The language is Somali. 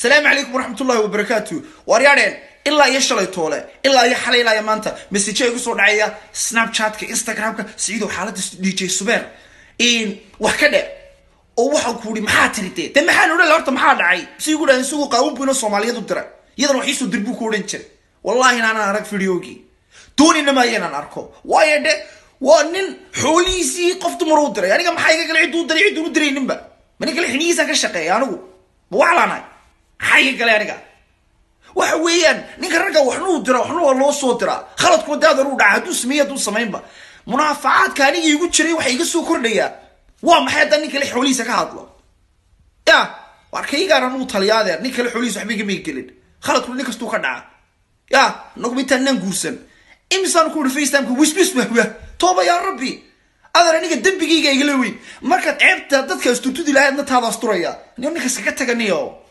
Asalaamu calaykum waraxmatullahi wabarakaatu. Waaryaadheen, ilaa iyo shalay toole, ilaa iyo xalay, ilaa iyo maanta message igu soo dhacaya Snapchatka, Instagramka: "Siciidow, xaaladda DJ Subeer wax ka dhe." Oo waxaan ku uri, "Maxaa tiri?" Dee maxaan odhan laha? Horta maxaa dhacay? Si igu dhahan, isagu qaawun buu ina Soomaaliyad u diray, iyadana wax iisoo dir buu ku odhan jiray. Wallahi inaanaan arag videogii, doonina maayo inaan arko. Waayo dhe, waa nin xoolihiisii qof dumar u diray. Aniga maxaa iga gala cidduu u diray, cidduun u dirayninba? Ma nin kale xinihiisaan ka shaqeeya anigu? Ma waxlaanahay? Maxaa iga galay aniga? Waxa weeyaan, ninka ragga waxna uu dira, waxna waa loo soo diraa. Khaladkuna daadan uu dhaca, hadduu sameeye, hadduu samaynba. Munaafacaadka aniga igu jiray waxa iga soo kordhayaa waa maxay haddaan nin kale xoolihiisa ka hadlo? Ya waar, kaygaana uu taliyaadeer, nin kale xoolihiisa waxba igama gelin. Khaladkuna nin kastuu ka dhaca. Ya nagu intaan naan guursan, imisaan ku uri FaceTimeka wiswis wahwa. Tooba yaa Rabbi, adeer, aniga dembigayga igala weyn. Markaad ceebta dadka asturtudi lahayd, adna taada asturaya. Niyo, ninka iskaga taga niyo.